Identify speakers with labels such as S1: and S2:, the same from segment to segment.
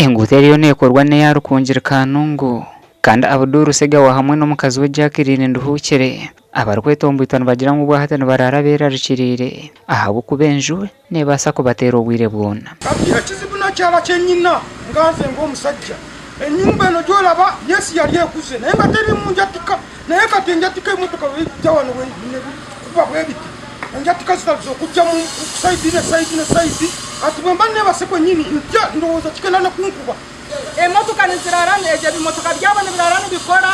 S1: Enguuto eriyo neekorwa n'eya Rukungiri Kanungu kandi Abdul Ssegawa hamwe n'omukazi we Jacqueline Nduhukire abarikwetombwitwa nibagira ngu obwahati nibaraara beerarikiriire ahabw'okuba enju neebaasa kubateera obwire bwona.
S2: Kati ekizibu nakyara kyenyina nga nze ng'omusajja. Enyumba eno gyoraba yes yari ekuze naye nga terimu njatika naye kati enjatika emotoka bwejja wano nebikuba bwebiti enjatika zitandise okujja mu sayidi ne sayidi ne sayidi kati bwemba nebase kwenyini ntya ndowooza kigenda nokunkuba.
S3: Emotoka niziraara ebimotoka byabo nibiraara nibikora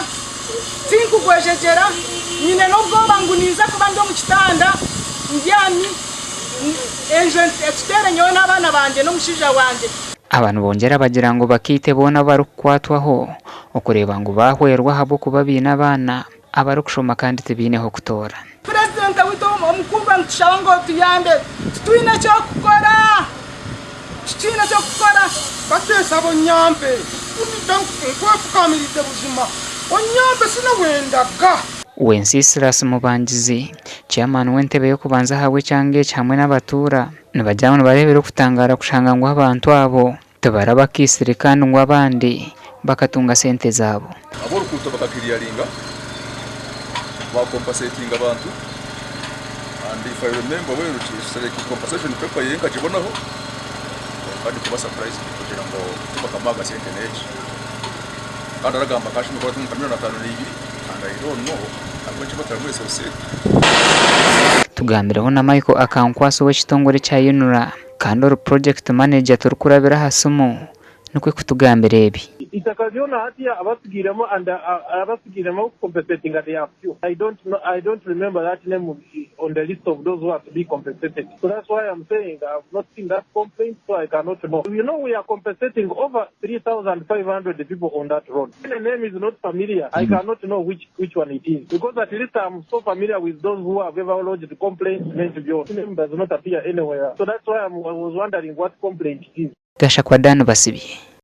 S3: tinkugwejegyera nyine n'obwoba ngu ninza kuba ndi omu kitanda mbyami enju etuteere nyowe n'abaana bangye n'omushaija wangye.
S1: Aba nibongyera bagira ngu bakaite boona abu barikukwatwaho okureeba ngu baahwerwa ahabw'okuba baine abaana abarikushoma kandi tibaine h'okutoora.
S3: Purezidenti waitu omukundwa nitushaba ngu otuyambe titwine ky'okukora titwine ky'okukora.
S2: Kateesaba onyambe nkwefukamiridde buzima onyambe sine wendaga.
S1: Wenceslas Mubangizi, Chairman w'entebe y'okubanza ahabw'ekyanga eki hamwe n'abatuura nibagira ngu nibareebera okutangaara kushanga ngu abantu abo tibarabakaitsire kandi ngu abandi bakatunga sente zaabo.
S4: Ab'orukuuto bakakiriyaringa bakompasetinga abantu and if I remember well like compensation paper ye nkagibonaho kwonka ndikuba surprised kugira ngu tibakamuhaga sente n'egi kandi aragamba akaba ashemereire kuba aratunga nka million 52 and I don't know ahabw'enki bataramuhaire ezo sente.
S1: Tugambireho na Michael Akankwatsa ow'ekitongore kya UNRA kandi ori Project Manager turikurabira aha simu nikwo kutugambira ebi.
S5: Eitaka ryona hati abatsigairemu and abatsigairemu compensatinga they are few I don't know I don't remember that name on the list of those who are to be compensated so that's why I'm saying I have not seen that complaint so I cannot know you know we are compensating over 3500 people on that road when a name is not familiar I cannot know which which one it is because at least I'm so familiar with those who have ever lodged complaints meant beyond name does not appear anywhere so that's why I'm, I was wondering what complaint it is.
S1: Gashakwa Dan Basibye.